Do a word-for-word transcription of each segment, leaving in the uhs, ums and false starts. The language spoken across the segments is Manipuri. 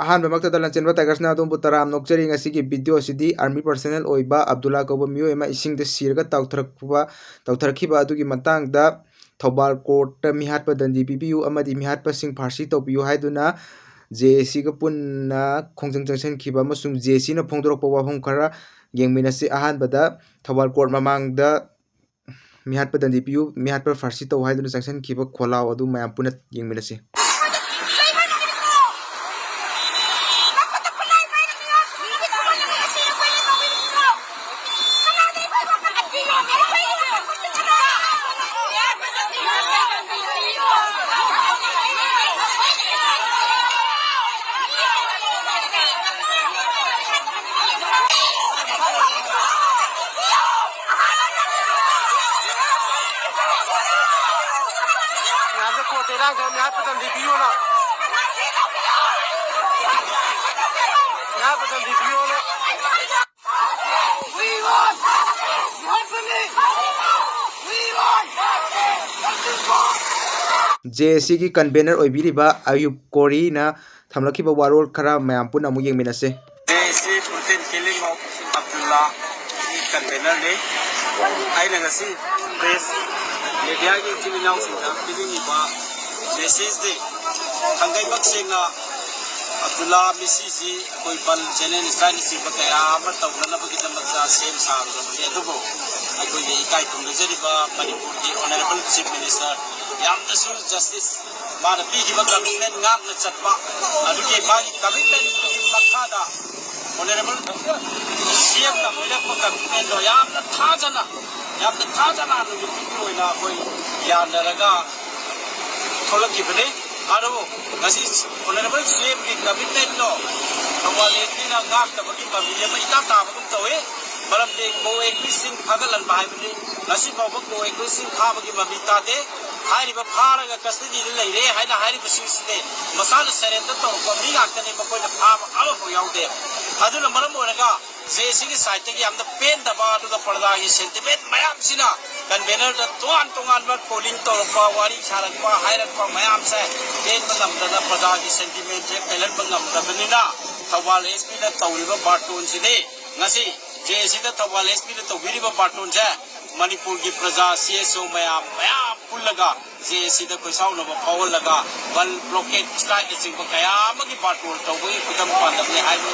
ꯑꯍꯥꯟꯕꯃꯛꯇꯗ ꯂꯟꯆꯦꯟꯕ ꯇꯥꯏꯒꯔꯁꯅ ꯑꯗꯣꯝꯕꯨ ꯇꯔꯥꯝꯅ ꯑꯣꯛꯆꯔꯤ꯫ ꯉꯁꯤꯒꯤ ꯚꯤꯗꯤꯑꯣ ꯑꯁꯤꯗꯤ ꯑꯥꯔꯃꯤ ꯄꯔꯁꯅꯦꯜ ꯑꯣꯏꯕ ꯑꯕꯗꯨꯜꯂꯥ ꯀꯧꯕ ꯃꯤꯑꯣꯏ ꯑꯃ ꯏꯁꯤꯡꯗ ꯁꯤꯔꯒ ꯇꯥꯎꯊꯔꯛꯄ, ꯇꯥꯎꯊꯔꯛꯈꯤꯕ ꯑꯗꯨꯒꯤ ꯃꯇꯥꯡꯗ ꯊꯧꯕꯥꯜ ꯀꯣꯔꯠꯇ ꯃꯤꯍꯥꯠꯄ ꯗꯟꯗꯤ ꯄꯤꯕꯤꯌꯨ ꯑꯃꯗꯤ ꯃꯤꯍꯥꯠꯄꯁꯤꯡ ꯐꯥꯁꯤ ꯇꯧꯕꯤꯌꯨ ꯍꯥꯏꯗꯨꯅ ꯖꯦ ꯑꯦ ꯁꯤꯒ ꯄꯨꯟꯅ ꯈꯣꯡꯖꯪ ꯆꯪꯁꯤꯟꯈꯤꯕ ꯑꯃꯁꯨꯡ ꯖꯦ ꯑꯦ ꯁꯤꯅ ꯐꯣꯡꯗꯣꯔꯛꯄ ꯋꯥꯐꯝ ꯈꯔ ꯌꯦꯡꯃꯤꯟꯅꯁꯤ꯫ ꯑꯍꯥꯟꯕꯗ ꯊꯧꯕꯥꯜ ꯀꯣꯔꯠ ꯃꯃꯥꯡꯗ ꯃꯤꯍꯥꯠꯄ ꯗꯟꯗꯤ ꯄꯤꯌꯨ, ꯃꯤꯍꯥꯠꯄ ꯐꯥꯁꯤ ꯇꯧ ꯍꯥꯏꯗꯨꯅ ꯆꯪꯁꯤꯟꯈꯤꯕ ꯈꯣꯜꯂꯥꯎ ꯑꯗꯨ ꯃꯌꯥꯝ ꯄꯨꯟꯅ ꯌꯦꯡꯃꯤꯟꯅꯁꯤ꯫ ꯃꯌꯥꯝꯁꯦ ꯀꯣꯔꯠꯇ ꯏꯔꯥꯡ ꯇꯧꯔꯦ, ꯃꯤꯍꯥꯠꯄ ꯗꯟꯗꯤ ꯄꯤꯌꯣꯅ꯫ ꯃꯤꯍꯥꯠꯄ ꯗꯟꯗꯤ ꯄꯤꯌꯣꯅ꯫ ꯖꯦ ꯑꯦ ꯁꯤꯒꯤ ꯀꯟꯚꯦꯅꯔ ꯑꯣꯏꯕꯤꯔꯤꯕ ꯑꯌꯨꯕ ꯀꯣꯔꯤꯅ ꯊꯝꯂꯛꯈꯤꯕ ꯋꯥꯔꯣꯜ ꯈꯔ ꯃꯌꯥꯝ ꯄꯨꯟꯅ ꯑꯃꯨꯛ ꯌꯦꯡꯃꯤꯟꯅꯁꯦ꯫ ꯖꯦ ꯑꯦ ꯁꯤ brutal killing of Abdullah ꯒꯤ ꯀꯟꯚꯦꯅꯔꯅꯤ꯫ ꯑꯩꯅ ꯉꯁꯤ ꯄ꯭ꯔꯦꯁ ꯃꯦꯗꯤꯌꯥꯒꯤ ꯏꯆꯤꯜ ꯏꯅꯥꯎꯁꯤꯡꯗ ꯄꯤꯅꯤꯡꯉꯤꯕ ꯃꯦꯁꯦꯖꯇꯤ, ꯊꯥꯡꯒꯩꯃꯛ ꯁꯦꯡꯅ ꯑꯕꯗꯨꯜꯂꯥ ꯃꯤꯁꯤꯁꯤ ꯑꯩꯈꯣꯏ ꯕꯟ, ꯖꯦꯅꯦꯔꯦꯜ ꯁ꯭ꯇ꯭ꯔꯥꯏꯛꯅꯆꯤꯡꯕ ꯀꯌꯥ ꯑꯃ ꯇꯧꯅꯅꯕꯒꯤꯗꯃꯛꯇ ꯁꯦꯝ ꯁꯥꯔꯨꯔꯕꯅꯤ꯫ ꯑꯗꯨꯕꯨ ꯑꯩꯈꯣꯏꯒꯤ ꯏꯀꯥꯏ ꯈꯨꯝꯅꯖꯔꯤꯕ ꯃꯅꯤꯄꯨꯔꯒꯤ ꯑꯣꯅꯔꯦꯕꯜ ꯆꯤꯐ ꯃꯤꯅꯤꯁꯇꯔ ꯌꯥꯝꯅꯁꯨ ꯖꯁꯇꯤꯁ ꯃꯥꯅ ꯄꯤꯈꯤꯕ ꯀꯃꯤꯠꯃꯦꯟ ꯉꯥꯛꯅ ꯆꯠꯄ, ꯑꯗꯨꯒꯤ ꯃꯥꯒꯤ ꯀꯃꯤꯠꯃꯦꯟꯗꯨꯒꯤ ꯃꯈꯥꯗ ꯑꯣꯅꯔꯦꯕꯜ ꯁꯤ ꯑꯦꯝꯅ ꯄꯤꯔꯛꯄ ꯀꯃꯤꯠꯃꯦꯟꯗꯣ ꯌꯥꯝꯅ ꯊꯥꯖꯅ, ꯌꯥꯝꯅ ꯊꯥꯖꯅ ꯅꯨꯃꯤꯠꯇꯨꯒꯤ ꯑꯣꯏꯅ ꯑꯩꯈꯣꯏ ꯌꯥꯅꯔꯒ ꯊꯣꯛꯂꯛꯈꯤꯕꯅꯤ꯫ ꯑꯗꯨꯕꯨ ꯉꯁꯤ ꯑꯣꯅꯔꯦꯕꯜ ꯁꯤ ꯑꯦꯝꯒꯤ ꯀꯃꯤꯠꯃꯦꯟꯗꯣ ꯊꯧꯕꯥꯜ ꯑꯦꯁ ꯄꯤꯅ ꯉꯥꯛꯇꯕꯒꯤ ꯃꯃꯤ ꯑꯃ ꯏꯇꯥ ꯇꯥꯕꯒꯨꯝ ꯇꯧꯏ꯫ ꯃꯔꯝꯗꯤ ꯀꯣ ꯑꯦꯛꯇꯤꯁꯤꯡ ꯐꯥꯒꯠꯍꯟꯕ ꯍꯥꯏꯕꯅꯤ꯫ ꯉꯁꯤ ꯐꯥꯎꯕ ꯀꯣ ꯑꯦꯛꯇꯤꯁꯤꯡ ꯐꯥꯕꯒꯤ ꯃꯃꯤ ꯇꯥꯗꯦ꯫ ꯍꯥꯏꯔꯤꯕ ꯐꯥꯔꯒ ꯀꯁꯇꯗꯤꯗ ꯂꯩꯔꯦ ꯍꯥꯏꯅ ꯍꯥꯏꯔꯤꯕꯁꯤꯡꯁꯤꯗꯤ ꯃꯁꯥꯅ ꯁꯔꯦꯟꯗꯔ ꯇꯧꯔꯛꯄ ꯃꯤ ꯉꯥꯛꯇꯅꯤ, ꯃꯈꯣꯏꯅ ꯐꯥꯕ ꯑꯃꯐꯥꯎ ꯌꯥꯎꯗꯦ꯫ ꯑꯗꯨꯅ ꯃꯔꯝ ꯑꯣꯏꯔꯒ ꯖꯦ ꯑꯦ ꯁꯤꯒꯤ ꯁꯥꯏꯠꯇꯒꯤ ꯌꯥꯝꯅ ꯄꯦꯟꯗꯕ, ꯑꯗꯨꯒ ꯄ꯭ꯔꯖꯥꯒꯤ ꯁꯦꯟꯇꯤꯃꯦꯟ ꯃꯌꯥꯝꯁꯤꯅ ꯀꯟꯚꯦꯅꯔꯗ ꯇꯣꯉꯥꯟ ꯇꯣꯉꯥꯟꯕ polling ꯇꯧꯔꯛꯄ, ꯋꯥꯔꯤ ꯁꯥꯔꯛꯄ, ꯍꯥꯏꯔꯛꯄ ꯃꯌꯥꯝꯁꯦ ꯄꯦꯟꯕ ꯉꯝꯗꯅ, ꯄ꯭ꯔꯖꯥꯒꯤ sentimentꯁꯦ ꯄꯦꯜꯍꯟꯕ ꯉꯝꯗꯕꯅꯤꯅ, ꯊꯧꯕꯥꯜ SPꯅ ꯇꯧꯔꯤꯕ ꯕꯥꯔꯇꯣꯟꯁꯤꯗꯤ, ꯉꯁꯤ JACꯗ ꯊꯧꯕꯥꯜ SPꯅ ꯇꯧꯕꯤꯔꯤꯕ ꯕꯥꯔꯇꯣꯟꯁꯦ ꯃꯅꯤꯄꯨꯔꯒꯤ ꯄ꯭ꯔꯖꯥ, CSO ꯃꯌꯥꯝ, ꯃꯌꯥꯝ ꯄꯨꯜꯂꯒ JACꯗ ꯈꯣꯏꯁꯥꯎꯅꯕ ꯐꯥꯎꯍꯜꯂꯒ, ꯕꯟ, blockade, strikeꯅꯆꯤꯡꯕ ꯀꯌꯥ ꯑꯃꯒꯤ ꯕꯥꯔꯇꯣꯟ ꯇꯧꯕꯒꯤ ꯈꯨꯗꯝ ꯄꯥꯟꯗꯝꯅꯤ ꯍꯥꯏꯕ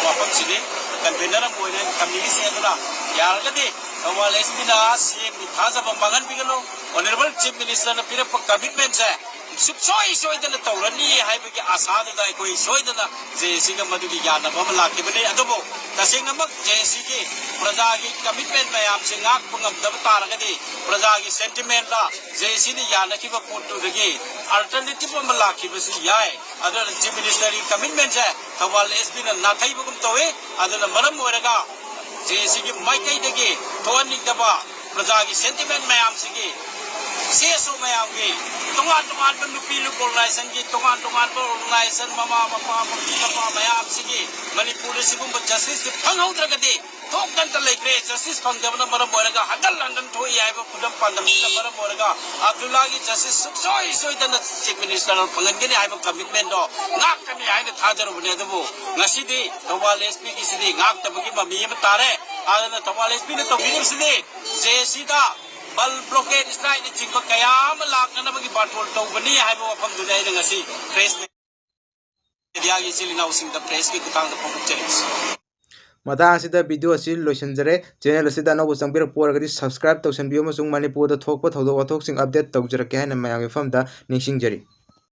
ꯋꯥꯐꯝꯁꯤꯅꯤ convener ꯑꯃ ꯑꯣꯏꯅ ꯊꯝꯅꯤꯡꯉꯤꯁꯤ꯫ ꯑꯗꯨꯅ ꯌꯥꯔꯒꯗꯤ ꯊꯧꯕꯥꯜ SPꯅ CMꯒꯤ ꯊꯥꯖꯕ ꯃꯥꯡꯍꯟꯕꯤꯒꯅꯨ꯫ Honourable Chief Ministerꯅ ꯄꯤꯔꯛꯄ commitmentꯁꯦ ꯁꯨꯡꯁꯣꯏ ꯁꯣꯏꯗꯅ ꯇꯧꯔꯅꯤ ꯍꯥꯏꯕꯒꯤ ꯑꯥꯁꯥꯗꯨꯗ ꯑꯩꯈꯣꯏ ꯁꯣꯏꯗꯅ JACꯒ ꯃꯗꯨꯒꯤ ꯌꯥꯅꯕ ꯑꯃ ꯂꯥꯛꯈꯤꯕꯅꯤ꯫ ꯑꯗꯨꯕꯨ ꯇꯁꯦꯡꯅꯃꯛ JACꯒꯤ ꯄ꯭ꯔꯖꯥꯒꯤ commitment ꯃꯌꯥꯝꯁꯦ ꯉꯥꯛꯄ ꯉꯝꯗꯕ ꯇꯥꯔꯒꯗꯤ, ꯄ꯭ꯔꯖꯥꯒꯤ sentimentꯗ JACꯅ ꯌꯥꯅꯈꯤꯕ ꯄꯣꯠꯇꯨꯗꯒꯤ alternative ꯑꯃ ꯂꯥꯛꯈꯤꯕꯁꯨ ꯌꯥꯏ꯫ ꯑꯗꯨꯅ Chief Ministerꯒꯤ commitmentꯁꯦ ꯊꯧꯕꯥꯜ SPꯅ ꯅꯥꯊꯩꯕꯒꯨꯝ ꯇꯧꯏ꯫ ꯑꯗꯨꯅ ꯃꯔꯝ ꯑꯣꯏꯔꯒ JACꯒꯤ ꯃꯥꯏꯀꯩꯗꯒꯤ ꯊꯣꯛꯍꯟꯅꯤꯡꯗꯕ ꯄ꯭ꯔꯖꯥꯒꯤ sentiment ꯃꯌꯥꯝꯁꯤꯒꯤ, CSO ꯃꯌꯥꯝꯒꯤ, ꯇꯣꯉꯥꯟ ꯇꯣꯉꯥꯟꯕ ꯅꯨꯄꯤ ꯂꯨꯞ organizationꯒꯤ, ꯇꯣꯉꯥꯟ ꯇꯣꯉꯥꯟꯕ organization, ꯃꯃꯥ ꯃꯄꯥ, ꯃꯄꯤ ꯃꯄꯥ ꯃꯌꯥꯝꯁꯤꯒꯤ ꯃꯅꯤꯄꯨꯔꯗ ꯁꯤꯒꯨꯝꯕ justice ꯐꯪꯍꯧꯗ꯭ꯔꯒꯗꯤ ꯊꯣꯛꯇꯅꯇ ꯂꯩꯈ꯭ꯔꯦ꯫ Justice ꯐꯪꯗꯕꯅ ꯃꯔꯝ ꯑꯣꯏꯔꯒ ꯍꯟꯖꯟ ꯍꯟꯖꯟ ꯊꯣꯛꯏ ꯍꯥꯏꯕ ꯈꯨꯗꯝ ꯄꯥꯟꯗꯝꯁꯤꯅ ꯃꯔꯝ ꯑꯣꯏꯔꯒ ꯑꯕꯗꯨꯜꯂꯥꯒꯤ justice ꯁꯨꯡꯁꯣꯏ ꯁꯣꯏꯗꯅ Chief Ministerꯅ ꯐꯪꯍꯟꯒꯅꯤ ꯍꯥꯏꯕ commitmentꯗꯣ ꯉꯥꯛꯀꯅꯤ ꯍꯥꯏꯅ ꯊꯥꯖꯔꯨꯕꯅꯦ꯫ ꯑꯗꯨꯕꯨ ꯉꯁꯤꯗꯤ ꯊꯧꯕꯥꯜ SPꯒꯤꯁꯤꯗꯤ ꯉꯥꯛꯇꯕꯒꯤ ꯃꯃꯤ ꯑꯃ ꯇꯥꯔꯦ꯫ ꯑꯗꯨꯅ ꯊꯧꯕꯥꯜ SPꯅ ꯇꯧꯕꯤꯔꯤꯕꯁꯤꯗꯤ JACꯗ ꯕꯟ, blockade, strikeꯅꯆꯤꯡꯕ ꯀꯌꯥ ꯑꯃ ꯂꯥꯛꯅꯅꯕꯒꯤ ꯕꯥꯔꯇꯣꯟ ꯇꯧꯕꯅꯤ ꯍꯥꯏꯕ ꯋꯥꯐꯝꯗꯨꯅꯤ ꯑꯩꯅ ꯉꯁꯤ press mediaꯒꯤ ꯏꯆꯤꯜ ꯏꯅꯥꯎꯁꯤꯡꯗ pressꯀꯤ ꯈꯨꯠꯊꯥꯡꯗ ꯐꯣꯡꯗꯣꯛꯆꯔꯤꯕꯁꯤ꯫ ꯃꯇꯥꯡ ꯑꯁꯤꯗ video ꯑꯁꯤ ꯂꯣꯏꯁꯤꯟꯖꯔꯦ꯫ Channel ꯑꯁꯤꯗ ꯑꯅꯧꯕ ꯆꯪꯕꯤꯔꯛꯄ ꯑꯣꯏꯔꯒꯗꯤ subscribe ꯇꯧꯁꯟꯕꯤꯌꯨ ꯑꯃꯁꯨꯡ ꯃꯅꯤꯄꯨꯔꯗ ꯊꯣꯛꯄ ꯊꯧꯗꯣꯛ ꯋꯥꯊꯣꯛꯁꯤꯡ update ꯇꯧꯖꯔꯛꯀꯦ ꯍꯥꯏꯅ ꯃꯌꯥꯝꯒꯤ ꯃꯐꯝꯗ ꯅꯤꯡꯁꯤꯡꯖꯔꯤ꯫